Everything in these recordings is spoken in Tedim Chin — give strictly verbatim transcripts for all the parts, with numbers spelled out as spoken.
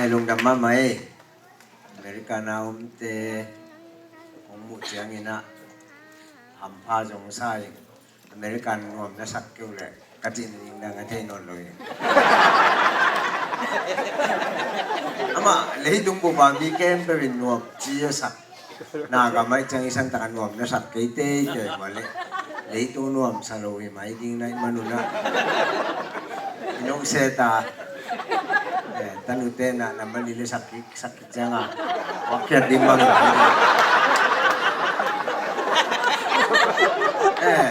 Lungdam mahmah ei. American a omte kong muh ciangin ah hampha zong sa ing. American nuam na sak kei uh leh ka cih nading dang a thei nawn lo hi. Amah leitung bup a mi khempeuh in nuam ci a sak. Na gam ah i ciang i san tak a nuam na sak kei teitei mah leh leitung nuam sa lo hi mai ding na i manun ah i nong se ta. Eh, tanute na na mani le sak kik sak kik ciang a wak khiat ding bang. Eh,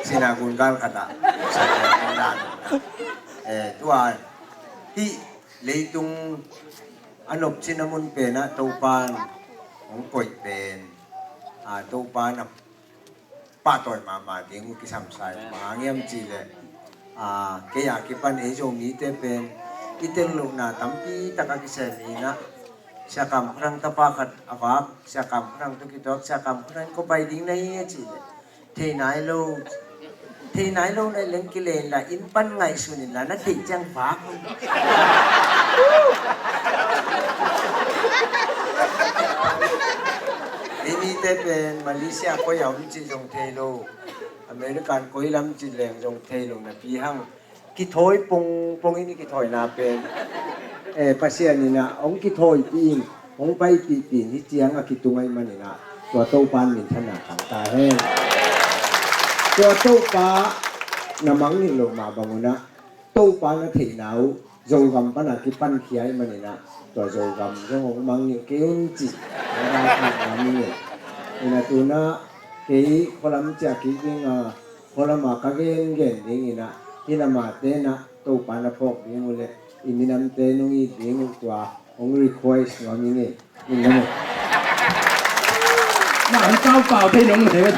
sinagun gal khat ah sak kik dan. Eh, tua hih leitung a nopcin a mun pen ah Topan hong koih pen, ah, Topan a pahtawi mahmah ding uh kisam sa hi. Bang hang hiam cih leh, ah, kei a kipan ei Zomite pen i tel lohna tampi tak a kisem hi in ah, Sia Kam Khuanang tapa khat a vak, Sia Kam Khuanang tawh kituak, Sia Kam Khuanang, ko pai ding na hi a cih leh thei nai lo, thei nai lo na hih leng kile inla inn pan ngaihsun inla na theih ciang vak. Ei mite pen Malaysia koi a om cih zong thei lo, American koi lam cih leng zong thei lo napi hang kithawi pongpong in i kithawina pen, eh, Pasian in ah hong kithawipih in, hong paipihpih in, hih ciang a kitung ahih manin ah tua Topan minthanna tang ta hen. Tua Topa na mangngilh loh mah bangun ah Topa na theihna uh Zogam pan a kipankhia ahih manin ah tua Zogam zong hong mangngilh kei un cih hong daikhia nuam ing ei. Inah tu-in ah kei khualam ciah kik ding a, khualam a ka gengen dingin ah hih lam a te in ah Topa na phawk ding uh leh i minamte nong it ding uh tua hong request nuam ing ei. Minam uh. Mah hong kau pau thei nong leh.